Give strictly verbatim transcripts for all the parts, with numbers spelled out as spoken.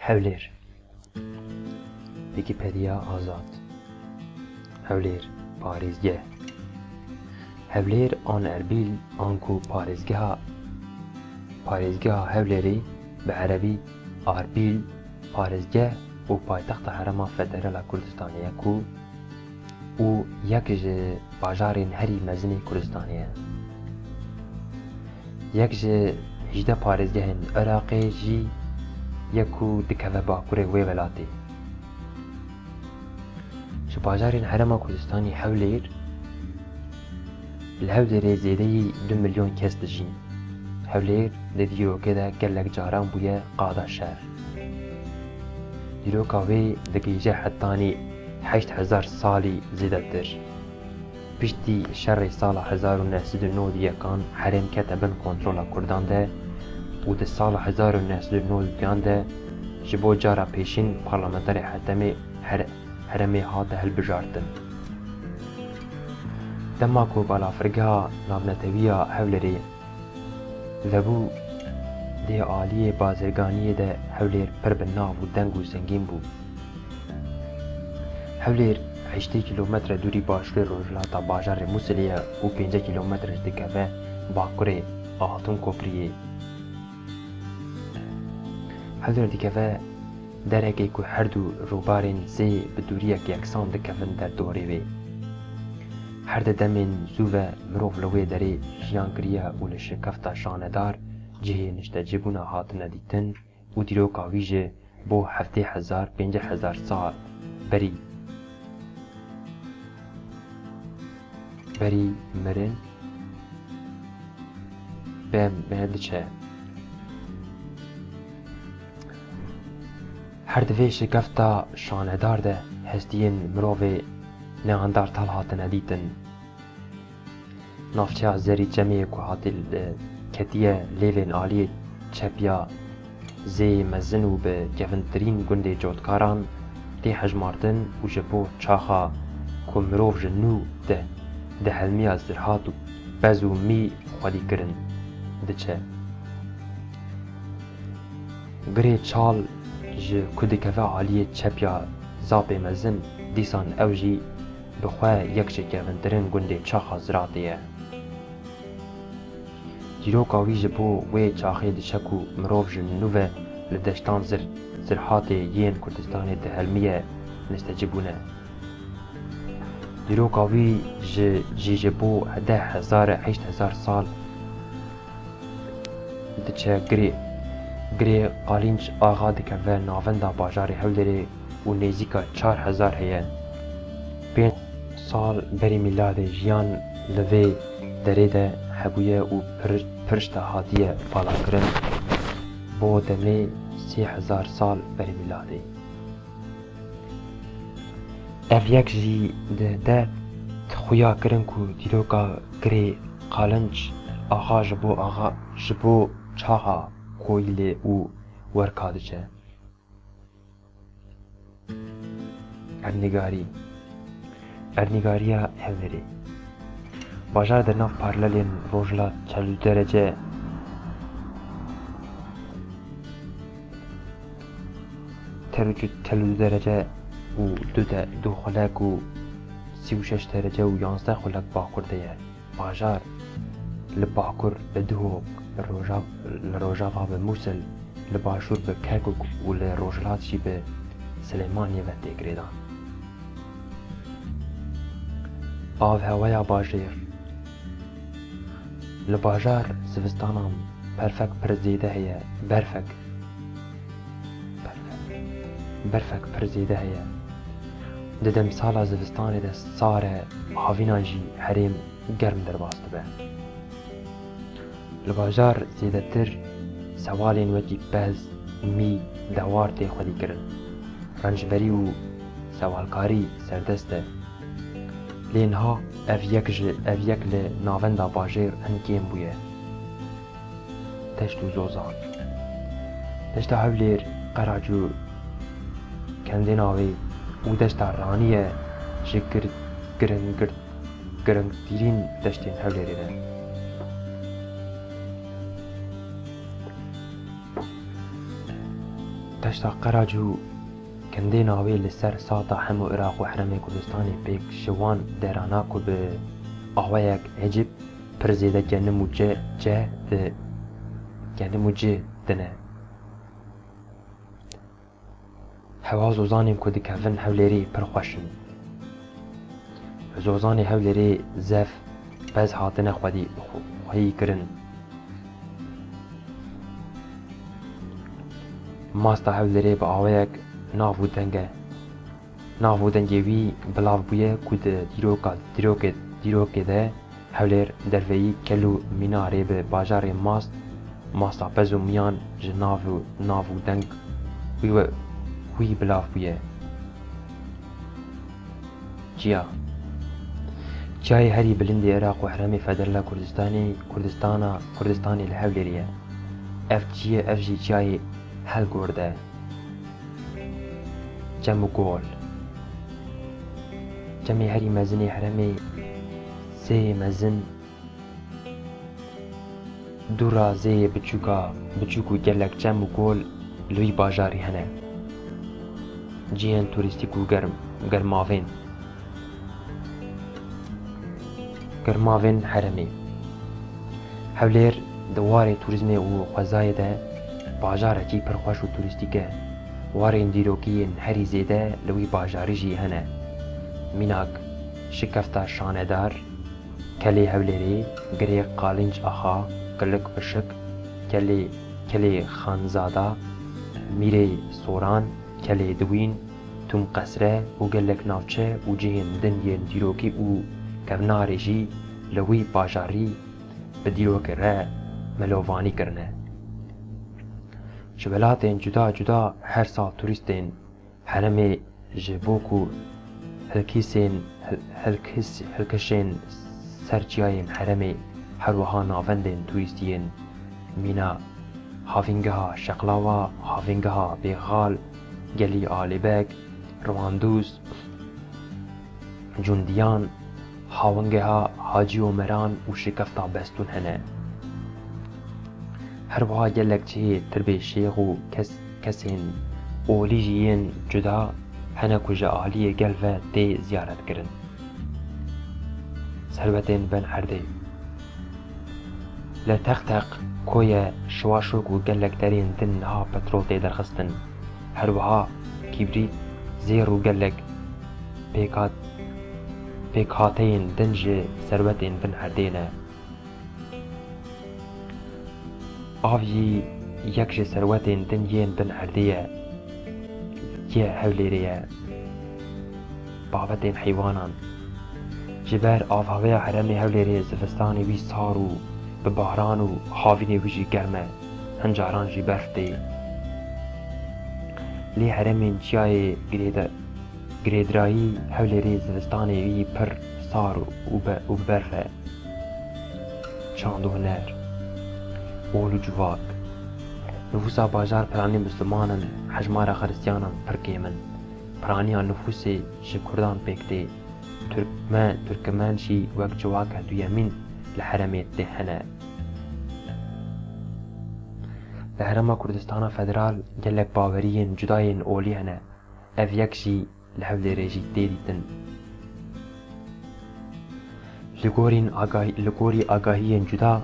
Hewlêr. Wikîpediya Azad. Hewlêr, parêzgeh. Hewlêr an Erbîl anku parêzgeha, parêzgeha Hewlêrê, bi erebî Arbîl, parêzgeh û paytexta Herêma Federal a Kurdistanê ye ku û yek ji bajarên herî mezin ê Kurdistanê ye. Yek ji hejdeh parêzgehên Iraqê jî ye ku dikeve bakurê wê welatê. Ji bajarên Herêma Kurdistanê Hewlêr, li Hewlêrê zêdeyî du milyon kes dijîn. Hewlêr di dîrokê de gelek caran bûye qada şer. Dîroka wê digihîje hetanî heşt hezar salî zêdetir. Piştî şerê sala hezar û neh sed û nod û yekan herêm kete bin kontrola Kurdan de û di sala hezar û neh sed û nod û duyan de ji bo cara pêşîn parlamenterê hetemê her-, herêmê hate hilbijartin. Dema ku balafirgeha navnetewî ya Hewlêrê vebû, dê aliyê bazirganiyê de Hewlêr pir bi nav û deng û zengîn bû. Hewlêr heştê kîlometre dûrî başûrê rojhilata bajarê Mûsilê ye û pêncî kîlometre jî dikeve bakurê Altûnkopriyê. Hewlêr dikeve derekê ku her du rûbarên zê bi dûriyek yeksan dikevin derdorê wê. Her di demên zû ve mirov li wê derê jiyan kiriye û li şikefta şanedar cihê niştecîbûna hatine dîtin û dîroka wî jî bo heftê hezar, pêncî hezar sal berî, berî mirin bê me diçe. Her di vê şikefta şanedar de hestiyên mirovê neandertal hatine dîtin. Navçeya Zerîçemê ku hatî li, ketiye lêvên aliyê çep ya zêyê mezin û bi kevintirîn gundê cotkaran tê hejmartin û ji bo çaxa ku mirov ji nû de dihelmiya zirhat û pez û mî xwedîkirin diçe. Girê çal ji ku dikeve aliyê çep ya zapê mezin, dîsan ew jî bi xwe yek ji kevintirîn gundê çaxa ziratê ye. Dîroka wî ji bo wê çaxê diçe ku mirov ji nû ve li deştan zir-, zirhatê yên Kurdistanê dihelmiye niştecî bûne. Dîroka wî ji, jî ji bo deh hezar, heşt hezar sal diçe girê. Girê Qalînç Axa dikeve navenda bajarê Hewlêrê û nêzîka çar hezar heye. Pênc sal berî mîladê jiyan li vê derê de hebûye û pir-, pirşta hatiye valakirin bo demê sê hezar sal berî mîladê. Ev yek jî di de xuya kirin ku dîroka girê Qalinç Axa ji bo axa, ji bo çaxa Koyîlê û Werka diçe. Erdnîgarî. Erdnîgariya Hewlêrê. Bajar di nav paralelên rojhilat çel û du derece, çel û du derece û du de-, du xulek û sî û şeş derece û yanzdeh xulek bakur de ye. Bajar li bakur bi Duhok, li roja-, li rojava bi Mûsil, li başûr bi Kerkûk û li rojhilat jî bi Silêmaniyê ve tê girêdan. Avheweya bajêr. Li bajar zivistanan berfek pir zêde heye, berfek, berfek, berfek pir zêde heye. Di demsala zivistanê de sar e, havînan jî herêm germ derbas dibe. Li bajar zêdetir sewalên wekî pez, mî, dewar tê xwedîkirin. Rencberî û sewalkarî serdest e. Lê niha ev yek ji, ev yek li navenda bajêr hin kêm bûye. Deşt û zozan. Deşta Hewlêr, Qerac û Kendên Avê û deşta Ranî ye ji gir-, giringir-, giringtirîn deştên Hewlêrê ne. Deşta Qerac û Kindêna wê li ser sata hemû Iraq û Herêmê Kurdistanê pêk ji wan derana ku bi awayek ecêb pir zêde genim û ce, ce di, genim û ci dine. Hewa zozanên ku dikevin Hewlêrê pir xweş in. Zozanê Hewlêrê zef, pez hatine xwedî, xweyî kirin. Masta Hewlêrê bi awayek nav û deng e. Nav û dengê wî bilav bûye ku di dîroka, dîrokê, dîrokê de Hewlêr derveyî kel û mîna rê bi bajarê mast, masta pez û miyan ji nav û, nav û deng wî we, wî bilav bûye. Çiya. Çiyayê herî bilind ê Iraq û Herêmê Federal a Kurdistanê, Kurdistana, Kurdistanê li Hewlêrê ye. Ev çiyê, ev jî çiyayê Helgord e. Çem û Gol. Çemê herî mezin ê herêmê, sê yê mezin, dûra zê yê biçûka, biçûk û gelek çem û gol li wî bajarî hene. Cihên turîstîk û germ, germavên. Germavên herêmê. Hewlêr di warê turîzmê û xwezayê de bajarekî pir xweş û turîstîk e. Warên dîrokî yên herî zêde li wî bajarî jî hene. Mînak, Şikefta Şanedar, Kelê Hewlêrê, Girê Qalînc Axa, Kilik Pişik, Kelê, Kelê Xanzada, Mîrê Soran, Kelê Diwîn, Tûm Qesre û gelek navçe û cihên din yên dîrokî û kevnarê jî li wî bajarî bi dîrokê re melovanî kirine. Ji welatên cuda cuda her sal turîstên herêmê ji bo ku hilkîsên, hil-, hilkîs-, hilkişên ser çiyayên herêmê, her wiha navendên turîstî yên mîna havîngeha Şeqlawa, havîngeha Bêxal, Gelî Alîbek, Rewandûs, Cundiyan, Hawingeha Hacî Omeran û Şikefta Bestûn hene. Her wiha gelek cihê tirbê şêx û kes-, kesên olî jî yên cuda hene ku ji aliyê gel ve tê ziyaret kirin. Serwetên bin erdê. Li Teqteq, Koye, Şiwaşok û gelek derên din niha petrol tê derxistin. Her wiha kîbrît, zêr û gelek pêkat-, pêkhateyên din ji serwetên bin erdê ne. Av jî yek ji serwetên din yên bin erdê ye, yê Hewlêrê ye. Babetên heywanan. Ji ber avhaweya herêmê Hewlêrê zivistanê wî sar û bi baran û havînê wî jî germ e, hin caran jî berf tê. Lê herêmên çiyayê girêde-, girêdirayî Hewlêrê zivistanê wî pir sar û be-, û bi berf e. Çand û huner. Ol û civak. Nifûsa bajar piranî misliman in, hejmara xiristiyanan pir kêm in. Piraniya nifûsê ji kurdan pêk tê. Turkme-, turkmen jî wek civaka duyemîn li herêmê tê hene. Li Herêma Kurdistana Federal gelek baweriyên cuda yên olî hene. Ev yek jî li Hewlêrê jî tê dîtin. Li gorîn agahî-, li gorî agahiyên cuda,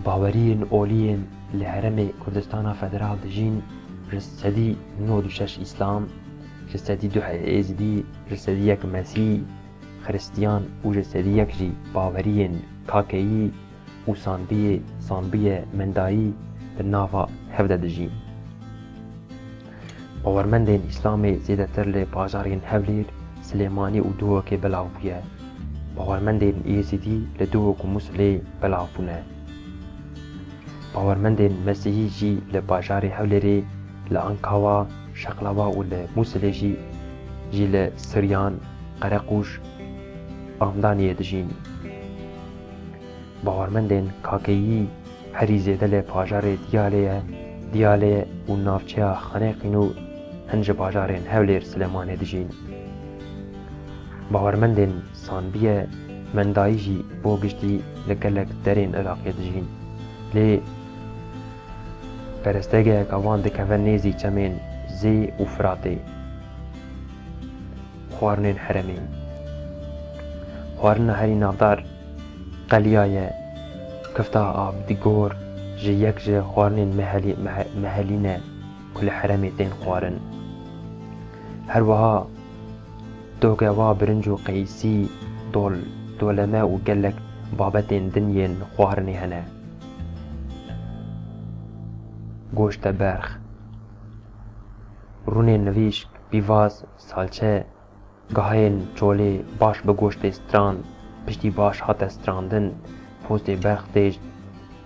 baweriyên olî yên li Herêmê Kurdistana Federal dijîn, ji sedî nod û şeş Îslam, ji sedî du Êzidî, ji sedî yek Mesîh, Xiristiyan û ji sedî yek jî baweriyên Kakeyî û Sanbiyê, Sanbiye Mendayî di nava hev de dijîn. Bawermendên Îslamê zêdetir li bajarên Hewlêr, Silêmanî û Duhokê belav bûye. Bawermendên Êzidî li Duhok û Mûsilê belav bûne. Bawermendên Mesîhî jî li bajarê Hewlêrê, li Ankawa, Şeqlawa û li Mûsilê jî, jî li Siryan, Qereqûş, Amdaniyê dijîn. Bawermendên Kakeyî herî zêde li bajarê Diyalê ye, Diyalê û navçeya Xanê Qînû, hin ji bajarên Hewlêr, Silêmanê dijîn. Bawermendên Sanbiye Mendayî jî bo giştî li gelek derên Iraqê dijîn. Lê kerestêgeheke wan dikeve nêzî çemên Zê û Firatê. Xwarinên herêmê. Xwarina herî navdar Qeliya ye. Kifta Abdigor ji yek ji xwarinên mehelî-, mehe-, mehelî ne ku li herêmê tên xwarin. Her wiha dogewa birinc û qeysî, dol-, doleme û gelek babetên din yên xwarinê hene. Goşte berx. Rûnên nivîşk, pîvaz, salçe, gaheyên çolê baş bi goştê strand, piştî baş hate strandin, postê berx tê,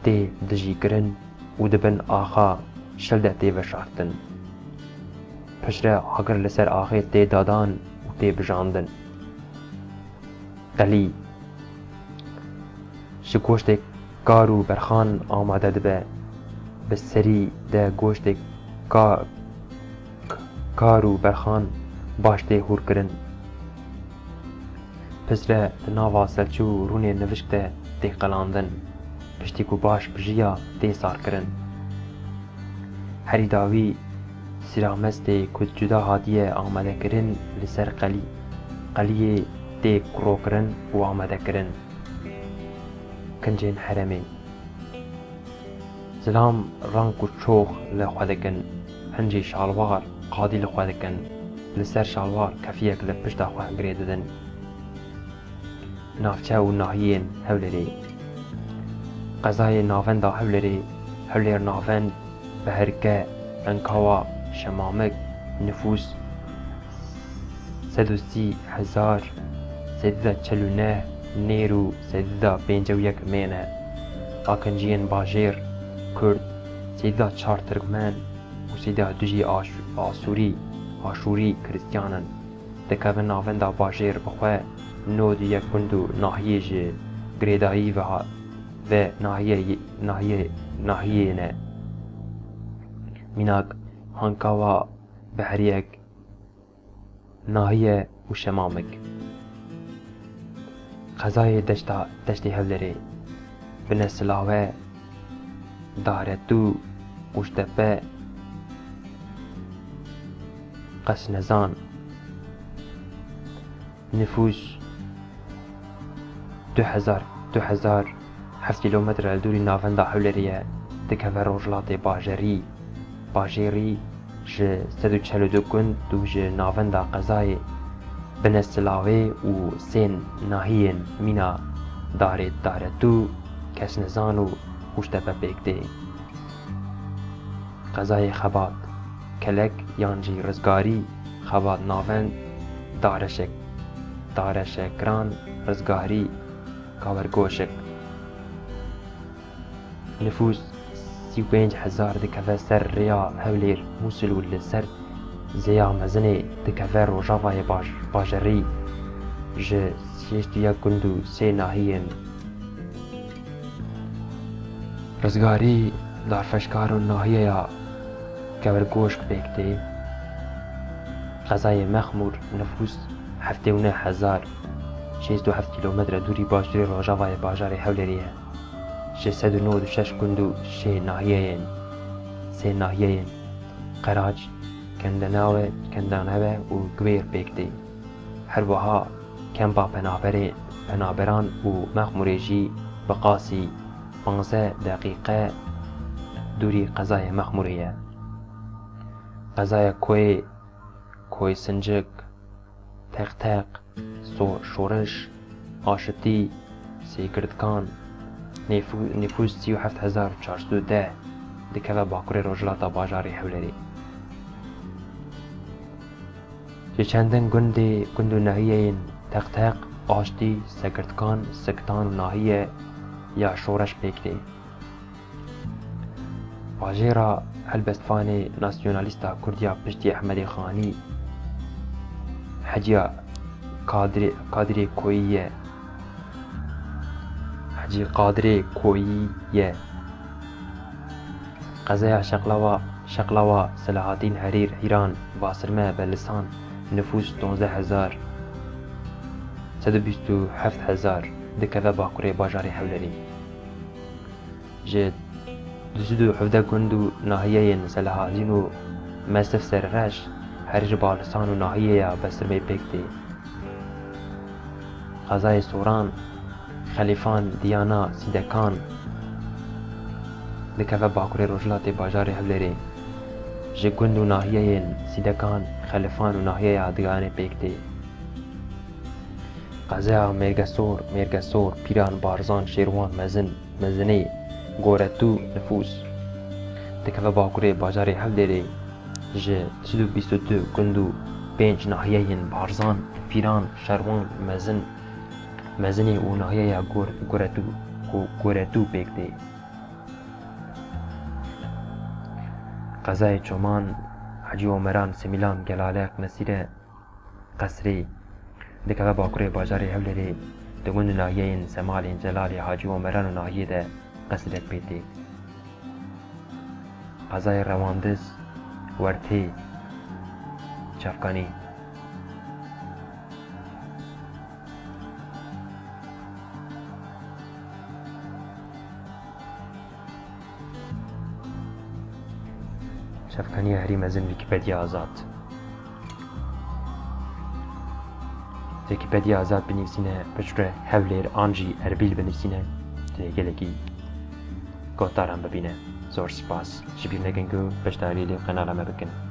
tê dijîkirin û di bin axa şil de tê veşartin. Piştre agir li ser axê tê dadan û tê bijandin. Qelî ji goştê kar û berxan amade dibe. Bi serî de goştê ka-, kar û berxan baş tê hûrkirin. Piştre di nava selçû û rûnê nivişk de tê qelandin, piştî ku baş bijiya tê sarkirin. Herî dawî sîramestê ku cuda hatiye amadekirin li ser qelî-, qeliyê tê kurokirin û amadekirin. Kincên herêmê. Zilam rang û çox li xwe dikin, hin jî şalwar qadî li xwe dikin, li ser şalwar kefiyek li pişta xwe girê didin. Navçe û nahiyên Hewlêrê. Qezayê Navenda Hewlêrê, Hewlêr Navend, Beherke, Enkawa, Şemamik, nifûs sed û sî hezar sêdî da çel û neh nêr û sêdî da pêncî û yek mê ne. Akinciyên bajêr, Kurd, sêdî da çar Tirkmen û sêdî da du jî Aş-, Asûrî, Aşûrî Krîstiyan in. Dikevin navenda bajêr bi xwe nod û yek gund û nahiyê ji girêdayî ve ha-, ve nahiyê, nahiyê, nahiyê ne. Mînak, Hankawa, Behriyek, Nahiye û Şemamik. Qezayê Deşta, Deştê Hewlêrê, Bine Silawe, Daretû, Qûştepe, Qesnezan. Nifûs du hezar, du hezar heft kîlometre li dûrî navenda Hewlêrê ye, dikeve rojhilatê bajarî, bajêrî, ji sed û çel û du gund û ji navenda qezayê Bine Silawê û sê nahiyên mîna Darê, Daretû, Kesnizan û Qûştepe pêk tê. Qezayê Xebat, Kelek yan jî Rizgarî, Xebat Navend, Dareşek, Dareşekran, Rizgarî, Kawergoşik. Nifûs sî û pênc hezar dikeve ser rêya Hewlêr, Mûsil û li ser zêya mezinê dikeve rojavayê baj-, bajarî. Ji şêst û yek gund û sê nahiyên Rizgarî, Darfeşkar û nahiyeya Kevirgoşk pêk tê. Qezayê Mexmûr, nifûs heftê û neh hezar şêst û heft kîlometre dûrî başûrê rojavayê bajarê Hewlêrê ye. Ji sed û nod û şeş gund û şê nahiyeyên, sê nahiyeyên Qeraç, Kendenawe, Kendanewe û Gwêr pêk tê. Her wiha kempa penaberê, penaberan û Mexmûrê jî bi qasî panzdeh deqîqe dûrî qezayê Mexmûrê ye. Qezaya Koyê, Koyê Sincik, Teqteq, So-, Şoriş, Aşitî, Sêgirdikan, nêfû-, nîfûs sî û heft hezar û çar sed û deh dikeve bakurê rojhilata bajarê Hewlêrê. Ji çendin gundê, gund û nahiyeyên Teqteq, Aştî, Segirtkan, Siktan û nahiye ya Şoreş pêk tê. Bajêra helbestvanê nasyonalîsta Kurdiya piştî Ehmedê Xanî, Heciya Kadirê, Kadirê Koyî ye. Hecî Qadirê Koyî ye. Qezaya Şeqlawa, Şeqlawa Selahattin Herîr Hîran Basirme be lisan nifûs donzdeh hezar sed û bîst û heft hezar dikeve bakurê bajarê Hewlêrê. Ji du sed û hevdeh gund û nahiyeyên Selahattin û Mesif Serreş herî ji Balisan û nahiyeya Besirmê pêk tê. Qezayê Soran, Xelîfan, Diyana, Sîdekan dikeve bakurê rojhilatê bajarê Hewlêrê. Ji gund û nahiyeyên Sîdekan, Xelîfan û nahiyeya Diganê pêk tê. Qezaya Mêrgesor, Mêrgesor, Pîran, Barzan, Şêrwan, Mezin, Mezinê, Goretû, Nifûs dikeve bakurê bajarê Hewlêrê. Ji du sed û bîst û du gund û pênc nahiyeyên Barzan, Pîran, Şerwan, Mezin, Mezinê û nahiyeya Gor-, Goretû, Go-, Goretû pêk tê. Qezayê Çoman, Hecî Omeran, Semîlan, Gelale, Mesîre, Qesrê dikeve bakurê bajarê Hewlêrê, di gund û nahiyeyên Semalên Celalê, Hacî Omeran û nahiyê de qesrek pê tê. Qezayê Rewandiz, Wertê, Çavkanî. Çavkaniya herî mezin Wîkîpediya Azad. Wîkîpediya Azad binivîsîne, piştre Hewlêr an jî Erbîl binivîsîne, dê gelekî gotaran bibîne. Zor spas. Ji bîr nekin ku beşdarî li qenala me bikin.